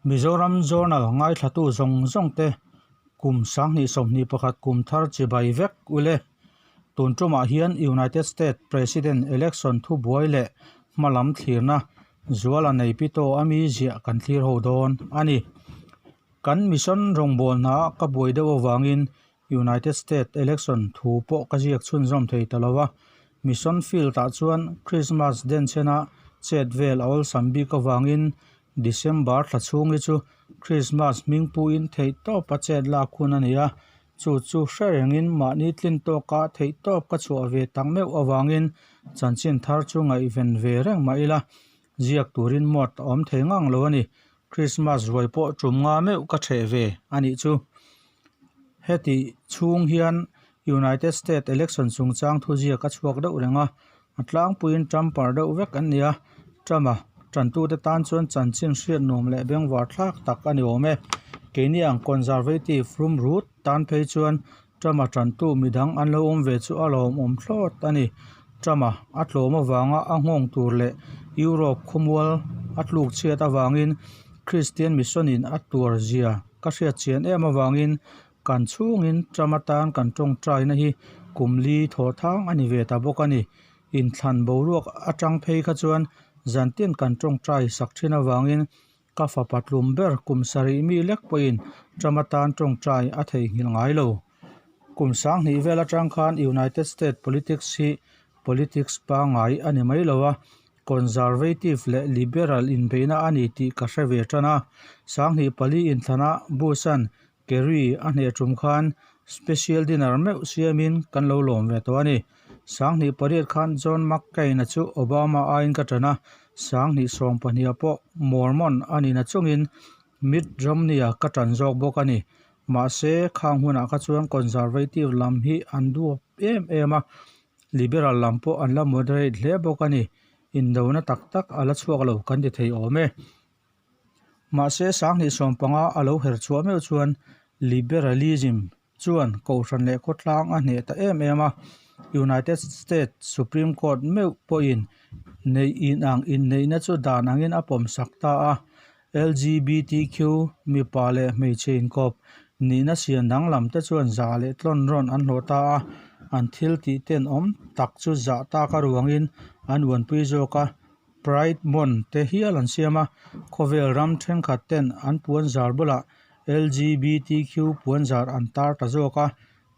Mizoram Journal ngaithlatu zawng zawng te kum 2021 kum thar chibai vek ule. Tun tumah hian United States President election thubuai leh hmalam thlirna zuala nei pito a mi ziah kan thlir ho dawn a ni. Kan mission rawngbawlna ka buai deuh avangin United States election thu pawh ka ziak chhunzawm thei ta lo a. Mission field ah chuan Christmas denchhena chet vel a awlsam bik avangin December thla chhung hi chu Christmas hmingpuiin theihtawp a chet lak hun a ni a. Chu chu hre rengin mahni tlin tawka theihtawp ka chhuah ve tak meuh avangin chanchin thar chu ngaihven ve reng mah ila, ziak turin mawt a awm thei ngang lo a ni. Krismas ruai pawh tum nga meuh ka ṭheh ve a nih chu. Heti chhung hian United States election chungchang thuziak a chhuak deuh reng a, a tlangpuiin Trumper deuh vek an ni a, Trump-a tantute tan chuan chanchin hriat nuam leh bengvar thlak tak a ni awm e. Keini ang Conservative rumrut tan phei chuan Trump-a tantu midang an lo awm ve chu a lawmawm thlawt a ni. Trump-a a tlawm avanga a nghawng tur leh Europe khawmual a tluk chhiat avangin Christian mission-in a tuar zia ka hriat chian em avangin Kan chhungin Trump atan kan tawngtaina hi kum li thaw thang a ni ve ta bawk a ni. Inthlan boruak atang phei kha chuan zantin kan tawngtai sak thin avangin ka fapa tlum ber kum sarih mi lek pawhin Trump atan tawngtai a theihnghilh ngai lo. Kum sanghnih vel atang khan United States politics hi politics pangngai a ni mai lo a, Conservative leh Liberal inbeihna a ni tih ka hre ve tan a. 2004 inthlana Bush-a'n Kerry a hneh tum khan special dinner meuh siamin kan lo lawm ve tawh a ni. 2008 khan John McCain-a chu Obama aiin ka ṭan a, 2012 ah pawh Mormon a nihna chungin Mitt Romney-a ka ṭan zawk bawk a ni. Mahse, khang hunah kha chuan Conservative lam hi an duap em em a, Liberal lam pawh an la moderate hle bawk a ni. Indona tak tak a la chhuak lo kan ti thei awm e. Mahse, 2015 a lo her chhuah meuh chuan Liberalism chuan Kohhran leh khawtlang a hneh ta em em a, United States Supreme Court meuh pawhin neih inang inneihna chu dan angin a pawmsak ta a, LGBTQ mipa leh hmeichhe inkawp nihna sian danglam te chuan zah leh tlawn rawn an hlawh ta a, an thil tih tenawm tak chu zah tak a ruangin an uanpui zawk a. Pride Month te hial an siam a, khawvel ram thenkhat ten an puanzar bulah LGBTQ puanzar an tar ta zawk a,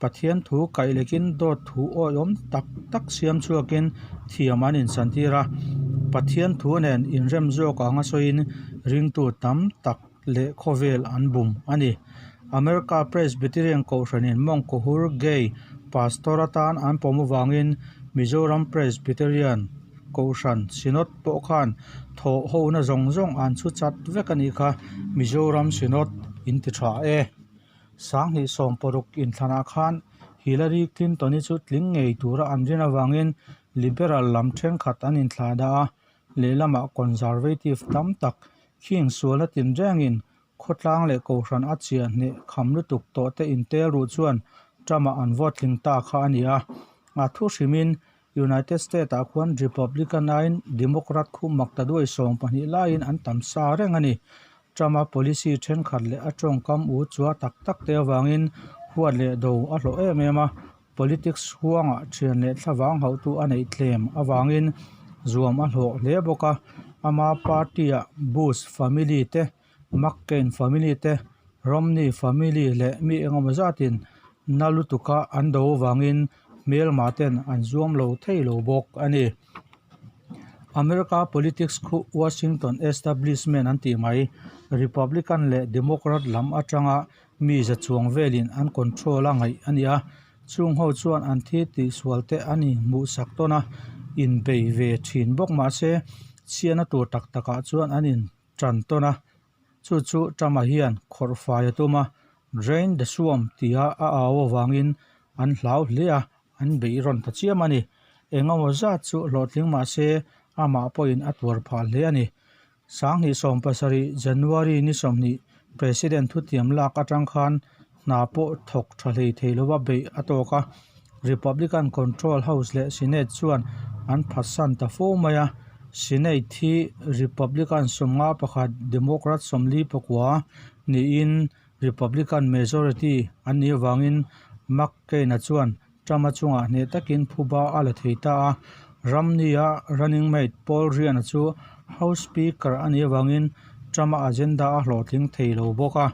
Pathian thu kaih lekin dawt thu awihawm tak tak siam chhuakin thiam an insantir a, Pathian thu nen inrem zawk anga sawiin ringtu tam tak leh khawvel an bum a ni. America Presbyterian Kohhranin mawngkawhur gay pastor atan an pawm avangin Mizoram Presbyterian Kohhran Synod pawh khan thawh hona zawng zawng an chhu chat vek a nih kha, Mizoram Synod in ti tha e. 2016 inthlanah khan Hillary Clinton-i chu tling ngei tura an rin avangin Liberal lam thenkhat an inthlah dah a, lehlamah Conservative tam tak khing sualna tinrengin Khawtlang leh Kohhran a chiah hneh kham lutuk tawh te intel ruh chuan Trump-a an vote tling ta kha a ni a. A thu hrimin United States-ah khuan Republican aiin Democrat khu mak ta duai 12 laiin an tam sa reng a ni. Trump-a policy thenkhat leh a tawngkam u chua tak tak te avangin huat leh do a hlawh em em a, politics huangah thian leh thlavang hauhtu a neih tlem avangin zuam a hlawh hle bawk a. Ama party-ah Bush family te McCain family te, Romney family leh mi engemaw zatin na lutuka an do avangin hmelma ten an zuam lo thei lo bawk a ni. America politics khu Washington establishment an tih mai, Republican leh Democrat lam atanga mi za chuang velin an control a ngaih a ni a, chung ho chuan an thi tihsual te an inhmuhsak tawn a, inbei ve thin bawk mahse chhiatna tur tak takah chuan an in tan tawn a, chu chu Trump-a hian khawrh fai a tum a, Drain the Swamp tia a au avangin an hlau hle a, an beih rawn ta chiam a ni. Engemaw zat chu hlawhtling mah se amah pawhin a tuar phah hle a ni. 27 January ni 20 President thutiam lak atang khan hna pawh thawk tha hlei thei lova beih a tawk a, Republican control House leh Senate chuan an phatsan ta fo mai a. Senate hi Republican 51, Democrat 44 niin Republican majority an nih avangin McCain-a chuan Trump-a chungah hneh takin phuba a la thei ta a. Romney-a running mate Paul Ryan-a chu House Speaker a nih avangin Trump-a agenda a hlawhtling thei lo bawk a.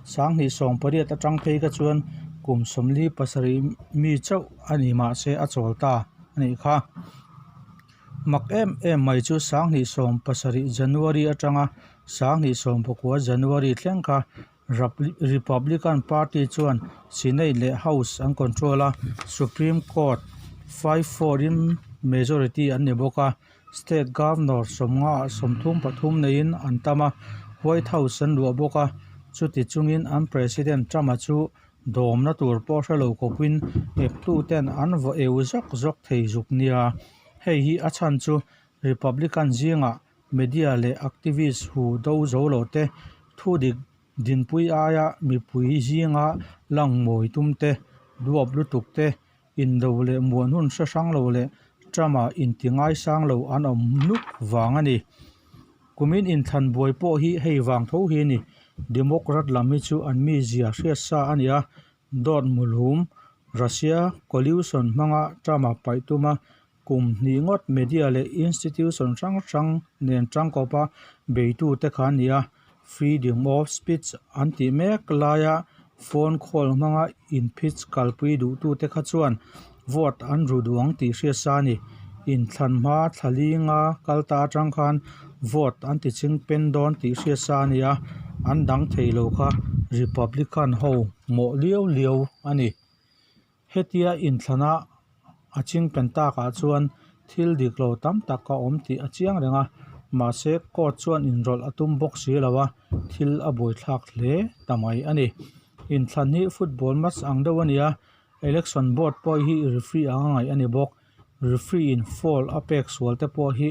2018 atang phei kha chuan kum 47 mi chauh a ni mah se a chawl ta a nih kha. Mak em em mai chu 2017 January atanga 2019 January thleng kha Republican Party chuan Senate leh House an control a, Supreme Court 5-4 in majority an ni bawk a, State Governor 50 ah 33 neiin an tam a, White House an luah bawk a, chuti chungin an President Trump-a chu dawmna tur pawh hre lo kawpin eptuten an vaw eu zawk zawk thei zuk nia. Hei hi a chhan chu Republican zingah Media leh activist hu do zo lo te, thu dik dinpui aia mipui zinga lang mawi tum te, duap lutuk te, indo leh muan hun hre hrang lo leh Trump-a inti ngaisang lo an awm nuk vang a ni. Kumin inthlan buai pawh hi hei vang tho hi a ni. Democrat lam hi chu an mizia hriatsa a ni a, dawt mulhum, Russia collusion hmanga Trump-a paih tuma Kum hnih ngawt media leh institution hrang hrang nen tangkawpa beitute kha an ni a, freedom of speech an tih mek laia phone call hmanga inphits kalpui duhtute kha chuan vote an ru duh ang tih hriat sa a ni. Inthlan hma thla linga kal ta atang khan vote an ti ching pen dawn tih hriat sa a ni a, an dang thei lo kha Republican ho mawh liau liau a ni. Hetia inthlana a chingpen takah chuan thil dik lo tam tak a awm tih a chiang reng a, mahse court chuan inrawlh a tum bawk si lo a, thil a buaithlak hle ta mai a ni. Inthlan hi football match ang deuh a ni a, election board pawh hi referee anga ngaih a ni bawk. Referee in foul a pek sual te pawh hi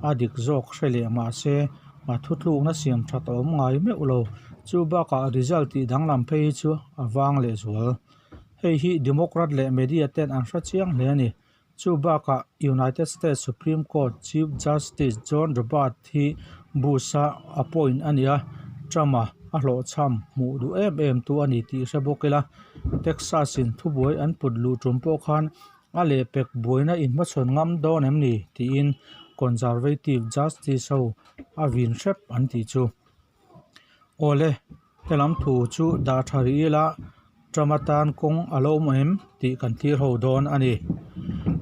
a dik zawk hre leh mahse a thutlukna siam that a awm ngai meuh lo. Chu bakah result tih danglam phei hi chu a vang lehzual. Hei hi Democrat leh media ten an hre chiang hle a ni. Chu bakah United States Supreme Court Chief Justice John Roberts hi Bush-a appoint a ni a, Trump-a a hlawhchham hmuh duh em em tu a ni tih hre bawk ila. Texas-in thubuai an put luh tum pawh khan a lehpek buaina inhmachhawn ngam dawn em ni tiin Conservative Justice ho a vin hrep an tih chu. Awle, helam thu chu dah tha rih ila Trump atan kawng a lo awm em tih kan thlir ho dawn a ni.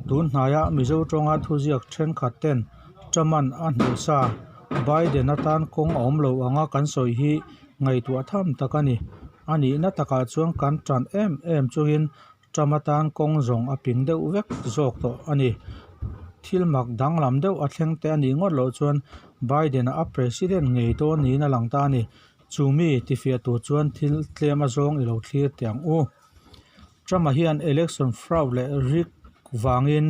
Tun hnaia Mizo tawnga thuziak thenkhat ten Trump-an a hnuh sa Biden atan kawng a awm lo anga kan sawi hi ngaihtuah tham tak a ni. A nihna takah chuan kan tan em em chungin Trump atan kawng zawng a ping deuh vek zawk tawh a ni. Thil mak danglam deuh a thleng te a nih ngawt loh chuan Biden-a a president ngei dawn niin a lang ta a ni. Chu mi tifiah tur chuan thil tlem a zawng i lo thlir teh ang u. Trump-a hian election fraud leh rig vangin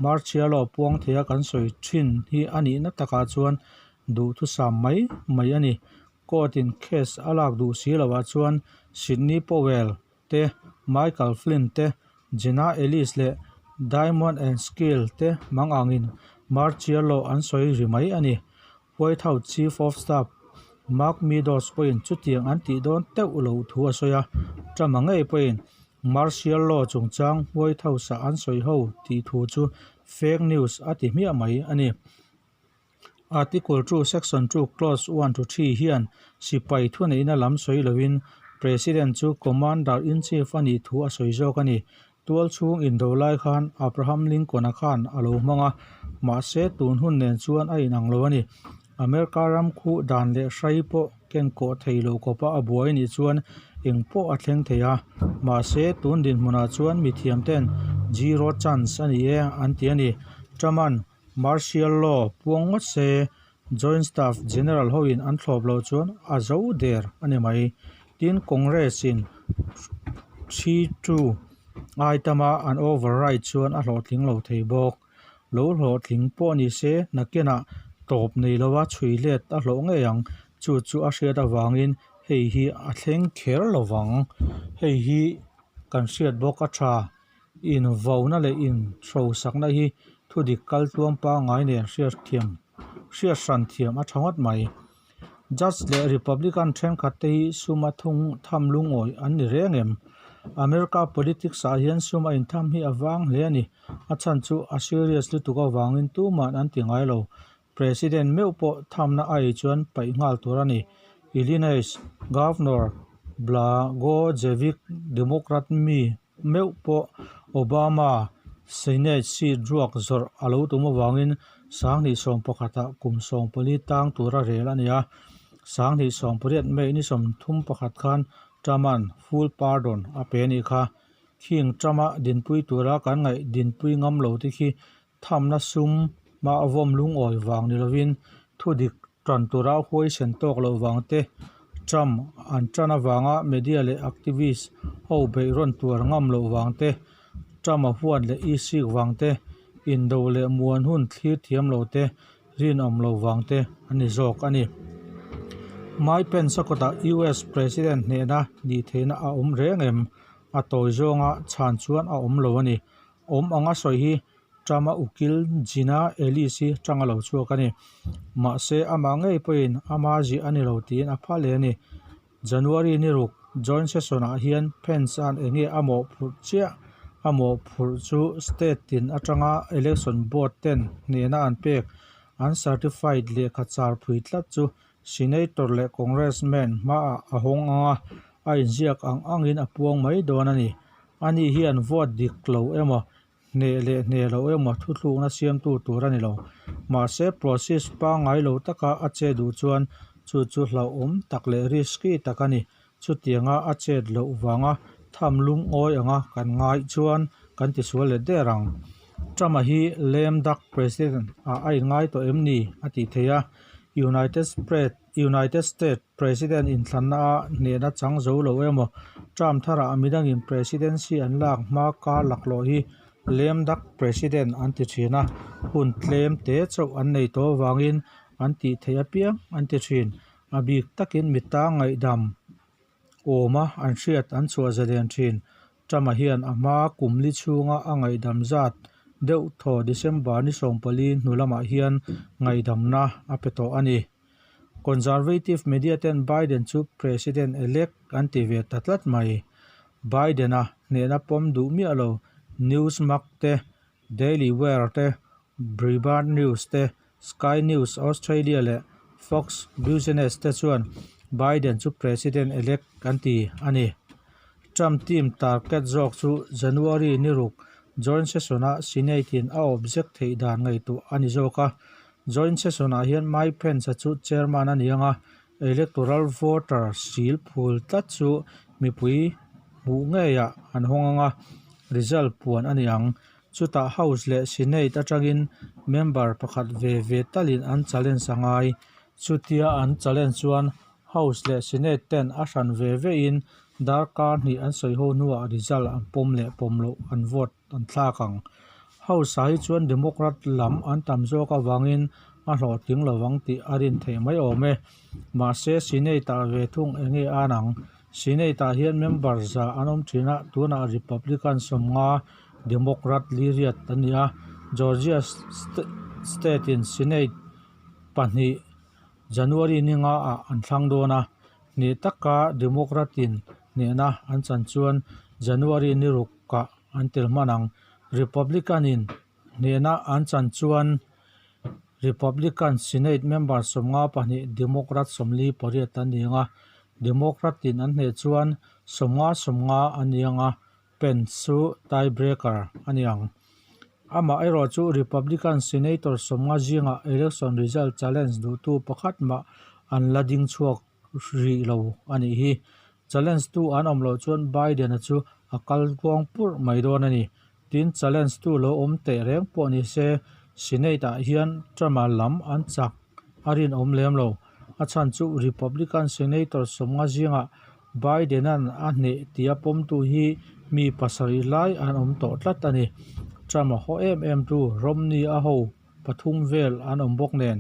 martial law puang theia kan sawi thin hi a nihna takah chuan duhthusam mai mai a ni. Court-in case a lak duh si loah chuan Sidney Powell te, Michael Flynn te, Jenna Ellis leh Diamond and Skill te hmang angin martial law an sawi ri mai a ni. White House Chief of Staff Mark Meadows pawhin chutiang an tih dawn teuh loh thu a sawi a, Trump-a ngei pawhin martial law chungchang White House-ah an sawi ho tih thu chu fake news a ti hmiah mai a ni. Article 2 Section 2 Clause 1 to 3 hian sipai thuneihna lam sawi loin President chu Commander in Chief a nih thu a sawi zawk a ni. Tual chhung indo lai khan Abraham Lincoln-a khan a lo hmang a, mahse tun hun nen chuan a inang lo a ni. America ram khuh dan leh hrai pawh kenkawh thei lo kawpa a buai nih chuan eng pawh a thleng thei a, mahse tun dinhmunah chuan mithiamten zero chance a ni e an ti a ni. Trump-a'n Martial law puang ngawt se, Joint Staff General hoin an thlawp loh chuan a zo der a ni mai. Tin, Congress in 3-2 ai tama an override chuan a hlawhtling lo thei bawk. Lo hlawhtling pawh ni se, nakinah tawp nei lova chhui let a hlawh ngei ang. Chu chu a hriat avangin hei hi a thleng kher lo vang. Hei hi kan hriat bawk a tha. Invauna leh inhrosakna hi thudik kal tluang pangngai nen hriat thiam hriat hran thiam a tha ngawt mai. Judge leh Republican thenkhat te hi suma thung tham lungawi an ni reng em? America politics ah hian suma intham hi a vang hle a ni. A chhan chu a serious lutuk avangin tuman an ti ngai lo. President meuh pawh thamna a ei chuan paih nghal tur a ni. Illinois Governor Blagojevich Democrat mi meuh pawh Obama Senate seat ruak zawrh a lo tum avangin 2011 ah kum 14 tang tura rel a ni a. 2018 May ni 31 khan Trump-a'n full pardon a pe a nih kha. Khing Trump-a dinpui tura kan ngaih dinpui ngam lo te khi Thamna sum mah vawm lungawi vang ni lovin thudik tan tura huaisen tawk loh vang te, Trump an tan avanga media leh activist ho beih rawn tuar ngam loh vang te, Trump a huat leh isik vang te, indo leh muan hun thlir thiam lo te, rinawm lo vang te an ni zawk a ni. Mike Pence a kawtah US President hnehna nih theihna a awm reng em? A tawi zawnga chhan chuan a awm lo a ni. Awm anga sawi hi Trump-a ukil Gina Ellis hi tang a lo chhuak a ni. Mahse, amah ngei pawhin ama ziah a ni lo tiin a phal hle a ni. January ni ruk joint session-ah hian Pence-a'n eng nge a mawhphurh chiah? A mawhphurh chu state tin atanga election board ten hnehna an pek, an certified lehkha char phui tlat chu Senator leh Congressman hmaah a hawng ang a, a inziak ang angin a puang mai dawn a ni. Ani hian vote dik lo emaw, hneh leh hneh lo emaw thuthlukna siamtu tur a ni lo. Mahse, process pangngai lo taka a che duh chuan chu chu hlauhawm tak leh risky tak a ni. Chutianga a chet loh vanga tham lungawi anga kan ngaih chuan kan tisual let der ang. Trump-a hi lame duck president ah a inngai tawh em ni? a tih theih a. United United States President inthlanna a hnehna chang zo lo emaw, term tharah midangin presidency an lak hma kar laklawh hi lame duck president an ti thin a, hun tlem te chauh an nei tawh avangin an tih theih apiang an ti thin. A bik takin mi tang ngaihdam awma an hriat an chhuah zalen thin. Trump-a hian a hma kum li chhunga a ngaihdam zat deuh thaw December ni 14 hnu lamah hian ngaihdamna a pe tawh a ni. Conservative media ten Biden chu President-elect an ti ve ta tlat mai. Biden-a hnehna pawm duh miah lo Newsmax te, Daily Wire te, Breitbart News te, Sky News Australia leh Fox Business te chuan Biden chu President-elect an ti a ni. Trump team target zawk chu January ni ruk joint session-a Senate-in a object theih dan ngaihtuah a ni zawk a. Joint session-ah hian Mike Pence-a chu chairman a ni ang a, electoral voter sil phul tlat chu mipui hmuh ngeiah an hawng ang a, result puan a ni ang. Chutah House leh Senate atangin member pakhat ve ve talin an challenge a ngai. Chutia an challenge chuan House leh Senate ten a hran ve vein darkar hnih an sawi ho hnuah result an pawm leh pawm loh an vote an thlak ang. House ah hi chuan Democrat lam an tam zawk avangin a hlawhtling lovang tih a rin theih mai awm e. Mahse Senate ah ve thung eng nge an ang? Senate ah hian member za an awm thin a, tunah Republican 50, Democrat li riat an ni a. Georgia state in Senate pahnih January ni nga ah an thlang dawn a, hneh taka Democrat in hnehna an chan chuan January ni ruk ah an tel hman ang. Republican in hnehna an chan chuan Republican Senate member 52, Democrat 48 an ni ang a, Democrat in an hneh chuan 50 50 an ni ang a, Pence chu tie breaker a ni ang. Amah erawh chu Republican Senator 50 zingah election result challenge duhtu pakhat mah an la ding chhuak rih lo a nih hi. Challenge tu an awm loh chuan Biden-a chu a kal kuang purh mai dawn a ni. Tin, challenge tu lo awm teh reng pawh ni se Senate-ah hian Trump-a lam an chak a rinawm lem lo. A chhan chu Republican Senator 50 zingah Biden-a'n a hneh tia pawmtu hi mi pasarih lai an awm tawh tlat a ni. Trump-a haw em em tu Romney-a ho pathum vel an awm bawk nen.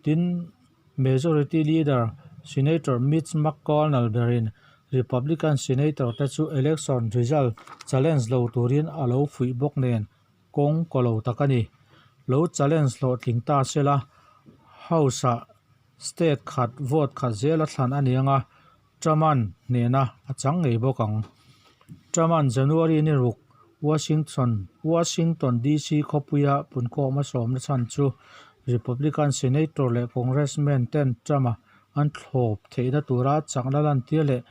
Tin, Majority Leader Senator Mitch McConnell berin Republican Senator te chu election result challenge lo turin a lo fuih bawk nen kawng kaw lo tak a ni. Lo challenge hlawhtling ta sela, House-ah state khat vote khat zela thlan a ni ang a, Trump-a'n hnehna a chang ngei bawk ang. Trump-a'n January ni ruk Washington Washington DC khawpuia punkhawm a sawmna chhan chu Republican Senator leh Congressman ten Trump-a an thlawp theihna tura chakna lantir leh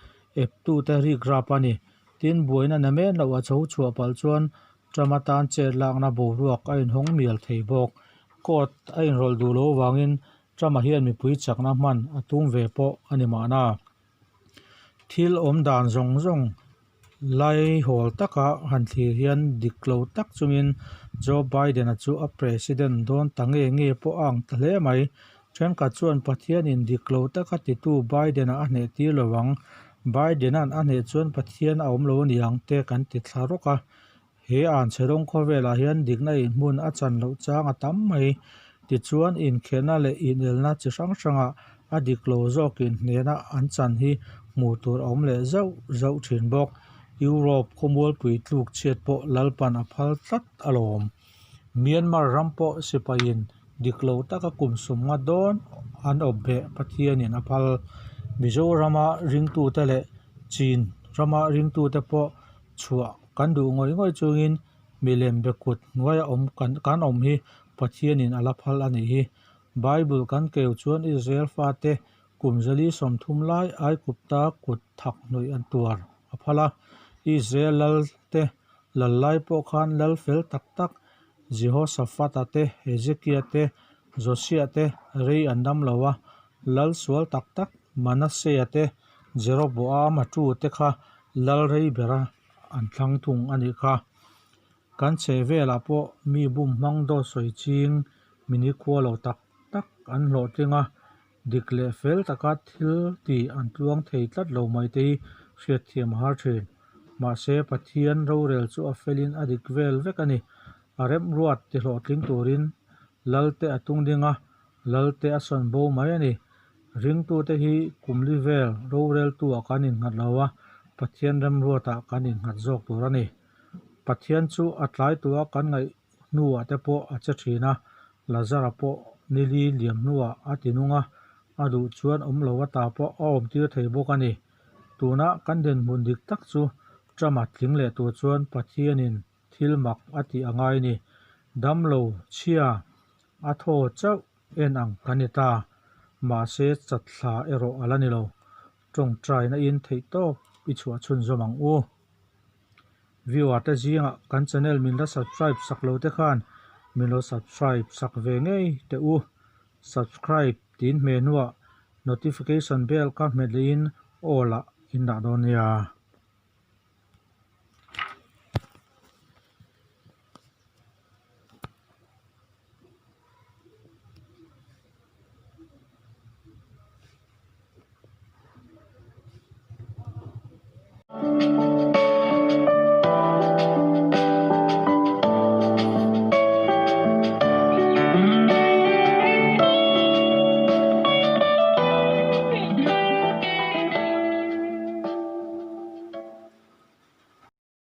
eptute rikrap a ni. Tin, buaina na men loh a chho chhuah palh chuan Trump-a tan chet lakna boruak a inhawng mial thei bawk. Court a inrawlh duh loh avangin Trump-a hian mipui chakna hman a tum ve pawh a ni mahna. Thil awm dan zawng zawng laihawl taka han thlir hian dik lo tak chungin Joe Biden-a chu a president dawn ta nge nge pawh a ang ta hle mai. Thenkhat chuan Pathianin dik lo taka titu Biden-a a hneh tir lo ang, Biden-a'n a hneh chuan Pathian a awm lo a ni ang te kan ti thla rawk a. He anchhe rawng khawvelah hian dikna inhmun a chan loh chang a tam mai. Tichuan, inkhelhna leh inelna chi hrang hrangah a dik lo zawkin hnehna an chan hi hmuh tur a awm leh zauh zauh thin bawk. Europe khawmualpui tluk chhiat pawh Lalpan a phal tlat alawm. Myanmar ram pawh sipaiin dik lo taka kum sumnga dawn an awp beh Pathianin a phal. Mizorama ringtute leh Chin rama ringtute pawh chhuah kan duh ngawih ngawih chungin milem be kut hnuaia awm kan kan awm hi Pathianin a la phal a nih hi. Bible kan keu chuan Israel fate kum zali 30 lai Aigupta kut thak hnawih an tuar a phal a. Israel lal te lal lai pawh khan lal fel tak tak Jehoshaphat-a te, Hezekia te, Josiah te rei an dam lo a, lal sual tak tak Manasseh-a te, Jeroboam-a tu te kha lal rei bera an thlang thung a nih kha. Kan chheh velah pawh mi bum hmang dawt sawi ching mini khua lo tak tak an hlawhtling a, dik leh fel taka thil ti an tluang thei tlat lo mai te hi hriatthiam a har thin. Mahse, Pathian rorel chu a felin a dik vel vek a ni. A remruat ti hlawhtling turin Lalte a tung ding a, Lalte a sawn bo mai a ni. Ringtute hi kum li vel roreltu-ah kan innghat lo a, Pathian remruatah kan innghat zawk tur a ni. Pathian chu a tlai tua kan ngaih hnuah te pawh a che thin a, Lazara pawh nili liam hnuah a ti nung a, a duh chuan awm lo ata pawh a awmtir thei bawk a ni. Tuna kan dinhmun dik tak chu Trump-a tling leh tur chuan Pathianin thil mak a tih a ngai ni. Damlo chhia a thaw chauh en ang kan ni ta. Mahse chatthla erawh a la ni lo. Tawngtaina in theih tawp i chhuah chhunzawm ang u. Viewer te zingah kan channel min la subscribe sak lo te khan min lo subscribe sak ve ngei teh u. Subscribe tiin hmeh hnuah notification bell kha hmet lehin all ah in dah dawn nia.